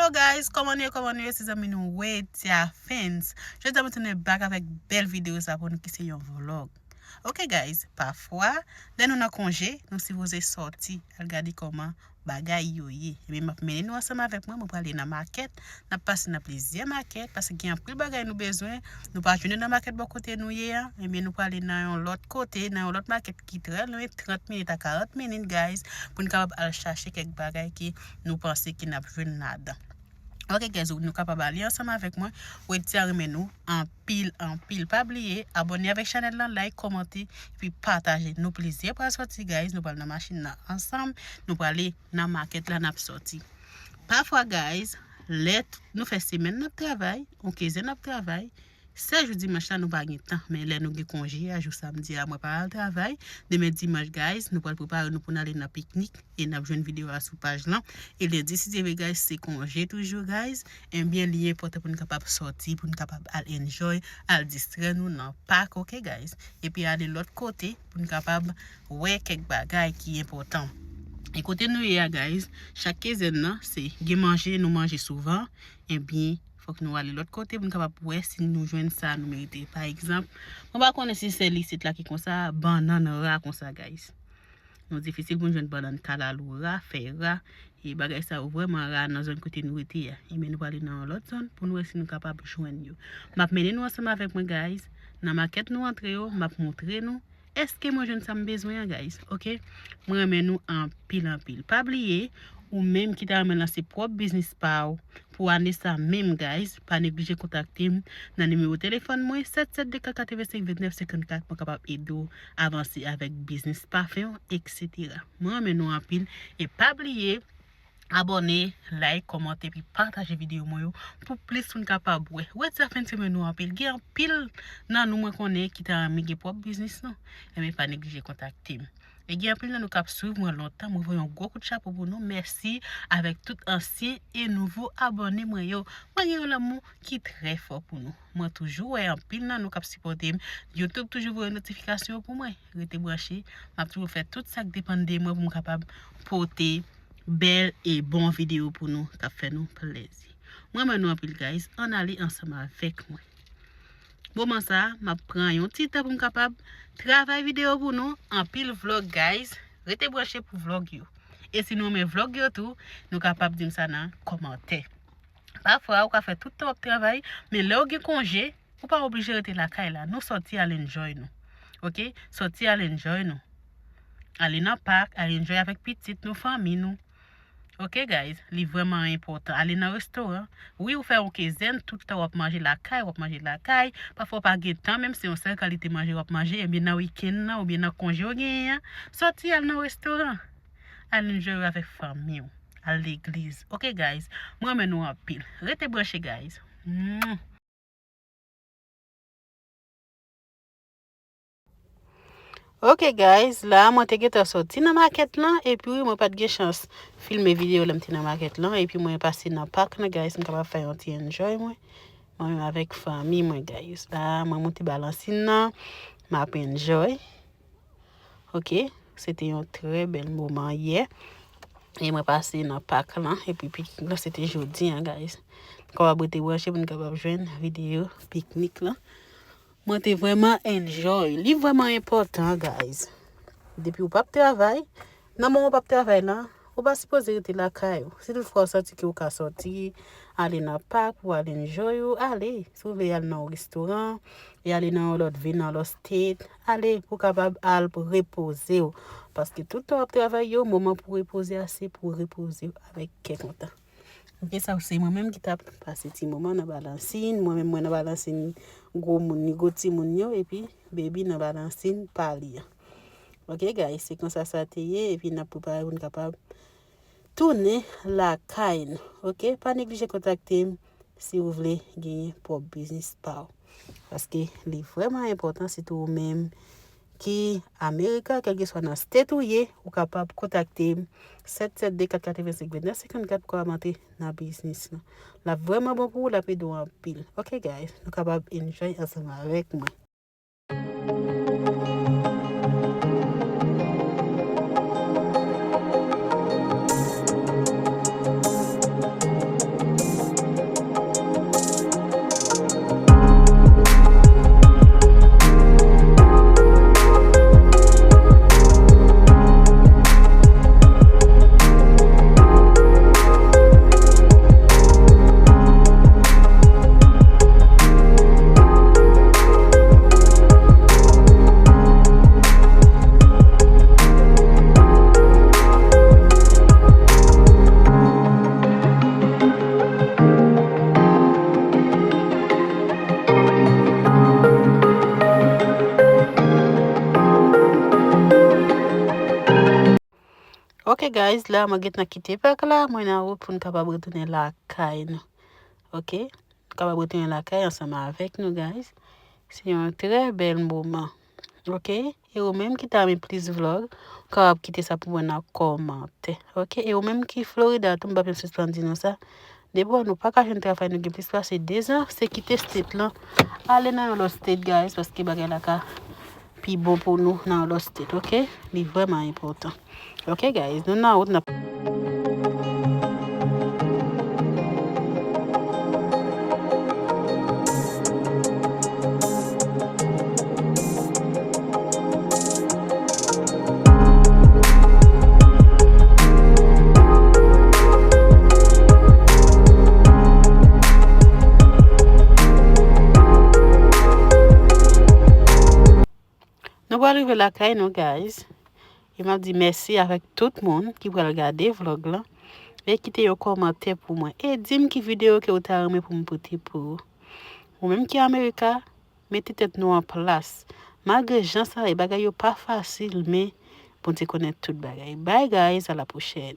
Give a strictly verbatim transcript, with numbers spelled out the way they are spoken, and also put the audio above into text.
Hello guys, kòman nou ye, kòman nou ye, se zanmi nou Wetia Fans. Jodi a mwen tounen back avèk bèl videyo sa pou nou ki se yon vlog. Ok guys, pafwa, lè nou nan konje, nou sipoze sòti, al gade kòman bagay yo ye. Ebyen, m ap mennen nou ansanm avèk mwen, mwen prale nan makèt, n ap pase nan plizyè makèt, paske gen anpil bagay nou bezwen, nou pa jwenn yo nan makèt bò kote nou ye a, ebyen, nou prale nan yon lòt kote, nan yon lòt makèt ki trè lwen, trant minit a karant minit, guys, pou n kapab al chache kèk bagay ke nou panse ke n ap jwenn ladan. Ok, guys, nou kapab ale ansanm avèk mwen. Wetia renmen nou anpil, anpil. Pa bliye, abòne avèk chanèl lan, like, kòmante, epi pataje. Nou plizyè pral sòti, guys. Nou pral nan machin nan ansanm. Nou prale nan makèt la, n ap sòti. Pafwa, guys, lè t-, nou fè semèn n ap travay, yon kenzen n ap travay, sèl jou dimanch la, nou pa gen tan. Men lè nou gen konje a, jou samdi a, mwen pa al travay. Demen dimanch, guys, nou pral prepare nou pou n ale nan piknik. E n ap jwenn videyo a sou paj lan. E lendi, si Dye vle, guys, se konje toujou, guys. Ebyen, li enpòtan pou n kapab sòti, pou n kapab al enjoy, al distrè nou nan pak, ok, guys? Epi ale lòt kote pou n kapab wè kèk bagay ki enpòtan. E kote nou ye a, guys, chak kenzen nan, se gen manje, nou manje souvan. Ebyen, fòk nou ale lòt kote pou n kapab wè si nou jwenn sa nou merite. Pa egzanp, mwen pa konnen si sèl isit la ki konsa, bannann ra konsa, guys. Nou difisil pou n jwenn bannann kalalou ra, fèy ra, e bagay sa yo vrèman ra nan zòn kote nou rete a. Ebyen, nou prale nan yon lòt zòn pou nou wè si nou kapab jwenn yo. M ap mennen nou ansanm avèk mwen, guys. Nan makèt nou antre yo, m ap montre nou èske mwen jwenn sa m bezwen an, guys. Ok? Mwen renmen nou anpil, anpil. Pa bliye, ou menm ki ta renmen lanse pwòp biznis pa w pou ane sa menm, guys, pa neglije kontakte m nan nimewo telefòn mwen, sèt sèt de kat katrevensenk vennèf senkannkat, mwen kapab ede w avanse avèk biznis pafen w, etsetera. Mwen renmen nou anpil. E pa bliye, abòne, like, kòmante, epi pataje videyo mwen yo pou plis moun kapab wè. Wetia Fans renmen nou anpil. Gen anpil nan nou mwen konnen ki ta renmen gen pwòp biznis nou. Ebyen, pa neglije kontakte m. E gen anpil nan nou k ap swiv mwen lontan, mwen voye yon gwo kout chapo pou nou. Mèsi avèk tout ansyen e nouvo abòne mwen yo. Mwen gen yon lanmou ki trè fò pou nou. Mwen toujou wè anpil nan nou k ap sipòte m. YouTube toujou voye notifikasyon yo pou mwen. Rete branche. M ap toujou fè tout sa k depann de mwen pou m kapab pote bèl e bon videyo pou nou k ap fè nou plezi. Mwen renmen nou anpil, guys. Ann ale ansanm avèk mwen. Moman sa a, m ap pran yon ti tan pou m kapab travay videyo pou nou. Anpil vlog, guys. Rete branche pou vlog yo. E si nou renmen vlog yo tou, nou kapab di m sa nan kòmantè. Pafwa, ou ka fè tout tan w ap travay, men lè w gen konje, ou pa oblije rete lakay la. Nou sòti al enjoy nou. Ok? Sòti al enjoy nou. Ale nan pak, al enjoy avèk pitit nou, fanmi nou. Ok, guys, li vrèman enpòtan. Ale nan restoran. Wi, ou fè yon kenzen, tout tan w ap manje lakay, w ap manje lakay. Pafwa, w pa gen tan, menm se yon sèl kalite manje w ap manje, ebyen nan wikenn nan, oubyen nan konje w genyen an, sòti al nan restoran. Al enjoy avèk fanmi w. Al legliz. Ok, guys, mwen renmen nou anpil. Rete branche, guys. Mwah. Ok, guys, la mwen te gentan sòti nan makèt lan, epi wi, mwen pa t gen chans filme videyo lè m te nan makèt lan, epi mwen pase nan pak lan, guys, m kapab fè yon ti enjoy mwen, mwen menm avèk fanmi mwen, guys. La, mwen moute balansin nan, m ap enjoy. Ok, se te yon trè bèl moman yè. E mwen pase nan pak lan, epi piknik lan se te jodi a, guys. Nou kapab rete branche pou nou kapab jwenn videyo piknik lan. Mwen te vrèman enjoy. Li vrèman enpòtan, guys. Depi w p ap travay, nan moman w p ap travay lan, ou pa sipoze rete lakay ou. Si toutfwa w santi ke w ka sòti, ale nan pak ou al enjoy ou, ale. Si w vle al nan yon restoran, e ale nan yon lòt vil, nan lòt state, ale pou w kapab al repoze w. Paske tout tan w ap travay yo, moman pou w repoze a, se pou w repoze w avèk kè kontan. Ok, sa se mwen menm ki t ap pase ti moman nan balansin. Mwen menm, mwen nan balansin gwo moun, ni gwo timoun yo, epi baby nan balansin pa li an. Ok, guys, se konsa sa te ye, epi n ap prepare pou n kapab tounen lakay nou. Ok, pa neglije kontakte m si w vle genyen pwòp biznis pa w. Paske li vrèman enpòtan, sitou ou menm ki Amerika, kèlkeswa nan state ou ye, ou kapab kontakte m, sèt sèt de kat katrevensenk vennèf senkannkat, pou w antre nan biznis lan. L ap vrèman bon pou ou, l ap ede w anpil. Ok, guys, nou kapab enjoy ansanm avèk mwen. Ok, guys, la mwen gentan kite pak la, mwen nan wout pou n kapab retounen lakay nou. Ok? Nou kapab retounen lakay ansanm avèk nou, guys. Se yon trè bèl moman. Ok? E ou menm ki ta renmen plis vlog, ou kapab kite sa pou mwen nan kòmantè. Ok? E ou menm ki Florida tou, m p ap janm sispann di nou sa. Depi nou pa ka jwenn travay, nou gen plis pase de zan, se kite state lan, ale nan yon lòt state, guys, paske bagay la ka pi bon pou nou nan yon lòt state, ok? Li vrèman enpòtan. Ok, guys, nou nan wout, n ap Nou pral rive lakay nou, guys. E m ap di mèsi avèk tout moun ki pral gade vlog lan. E kite yon kòmantè pou mwen. E di m ki videyo ke ou ta renmen pou m pote pou ou. Ou menm ki Amerika, mete tèt nou an plas. Malgre jan sa ye, bagay yo pa fasil, men Bondye konnen tout bagay. Bye, guys, à la prochaine.